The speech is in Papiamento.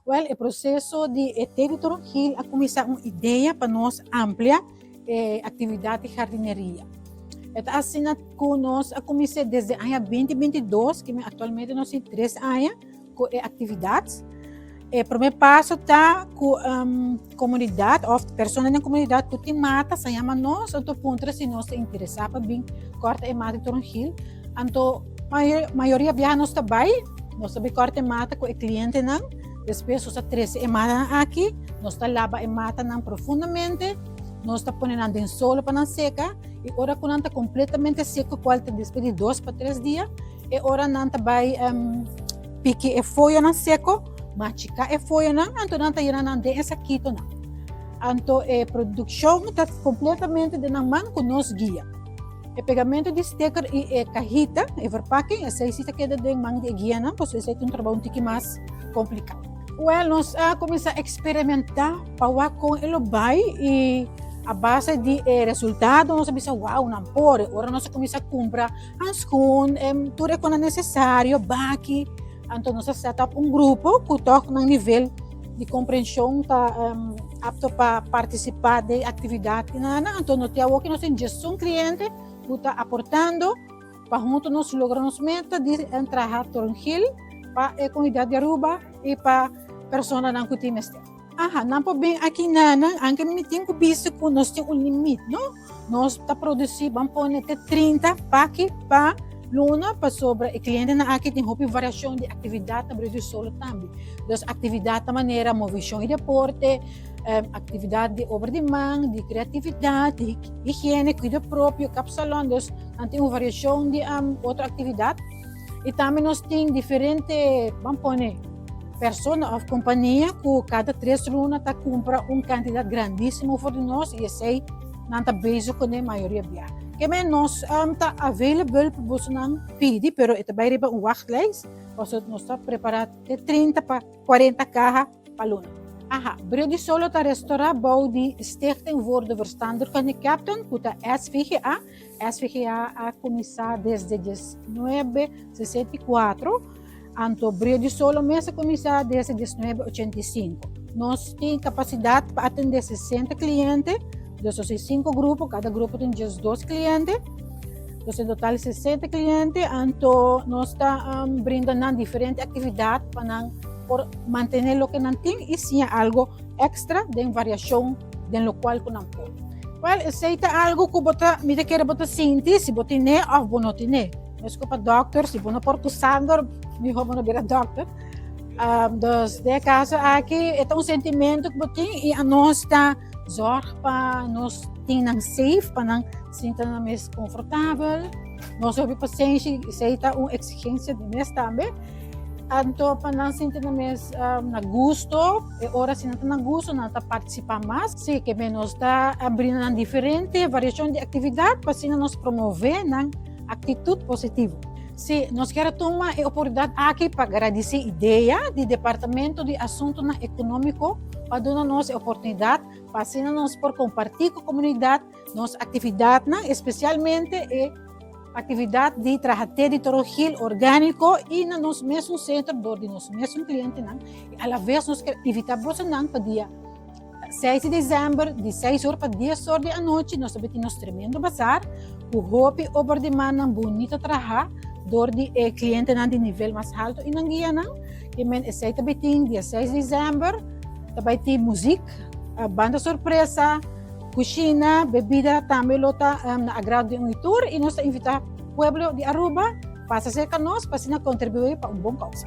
Well, e proceso di e te di Toronjil a cuminsa un idea pa nos amplia e actividad di jardineria. E ta asina cu nos a cuminsa desde aña 2022, cu actualmente nos tin 3 aña cu e actividad. E prome paso ta cu comunidad of persona den comunidad cu tin mata sa yama nos, anto puntra si nos ta interesa pa bin corta e mata di Toronjil. Anto mayoria biaha nos ta bay, nos ta bay corta e mata cu e clientenan. Despues nos ta trece e mata aki, nos ta laba e matanan profundamente, nos ta pone nan den solo pa nan seca y ora cu nan ta completamente seco, cual ta despues di 2 pa 3 dia, e ora nan ta bay piki e foyanan seco, machica e foyanan, anto nan ta yena nan den e sakitonan. Anto e produccion ta completamente den nan man cu nos guia. E pegamento di sticker y e cajita, e verpakking, esey ta keda den man di guianan, pues esey ta un trabou un tiki mas complica. Well, nos a cuminsa experimenta pa wak con e lo bay y a base di e resultado nos a bisa: "Wow, nan por." Ora nos a cuminsa cumpra handschoen, tur e cosnan necesario, baki, anto nos a set up un grupo cu toch un nivel di comprension ta apto pa participa den actividadnan. Anto nos tin cu nos tin un cliente cu ta aportando pa hunto nos logra nos meta di traha toronjil pa e comunidad di Aruba y pa personanan cu tin mester. Aha, nan por bin aki nan, aunke mi tin cu bisa cu nos tin un limite, no? Nos ta produci, ban pone te 30 paki pa luna, pasobra e clientenan aki tin hopi variacion di actividad na Brio di Solo tambe. Dus actividad ta manera movecion y deporte, actividad di obra di man, di creatividad, di higiene, cuido propio, kapsalon, dus nan tin un variacion di otro actividad. Y tambe nos tin diferente, ban pone, persona of compania cu cada 3 luna ta cumpra un cantidad grandisimo for di nos y esey nan ta bezig cu e mayoria bia. Kemen nos ta available pa boso pidi, pero e ta bay riba un wachtlijst, pasobra nos ta prepara di 30 pa 40 caha pa luna. Aha, Brio di Solo ta restaura bou di Stichting voor de Verstandelijke Gehandicapten, cu ta SVGA. SVGA a cuminsa desde 1964, anto Brio di Solo mes a cuminsa desde 1985. Nos tin capacidad pa atende 60 cliente, dus tin cinco grupo, cada grupo tin 12 cliente. Dus en total 60 cliente, anto nos ta brindando diferente actividad pa nan por mantene loke nan tin y siña algo extra di variacion di loke cu nan por. Well, esey ta algo cu bo ta, mi ta kere bo ta sinti, si bo tin of bo no tin. Mescos pa dokter, si bo no por cu sanger, miho bo no bira dokter. Dus den e caso aki, e un sentimento cu bo tin y nos ta zorg pa nos tin nan safe, pa nan sinti nan mes comfortabel. Nos hopi pasenshi, esey ta un exigencia di mes tambe. Anto pa nan sinti nan mes na gusto, y ora si nan na gusto, nan ta participa mas. Si, kemen nos ta habriendo diferente variacion di actividad pa asina nos promove nan actitud positivo. Si, nos kier tuma e oportunidad aki pa gradici IDEA di Departamento di Asunto Economico pa duna nos e oportunidad pa asina nos por comparti cu e comunidad nos actividad, especialmente e actividad di traha te di toronjil organico y na nos mes centro, door di nos mes clientenan. Y a la vez nos kier invita boso pa dia 6 di december, di 6 or pa 10 or di anochi, nos tambe tin nos tremendo bazar, cu hopi obra di man bunita traha, door di clientenan di nivel mas halto y nan guianan. Kemen esey tambe tin dia 6 di december, tambe tin musica, banda sorpresa, cushina, bebida tambe lo ta na agrado di un tour y nos ta invita pueblo di Aruba pasa cerca nos pa contribui pa un bon causa.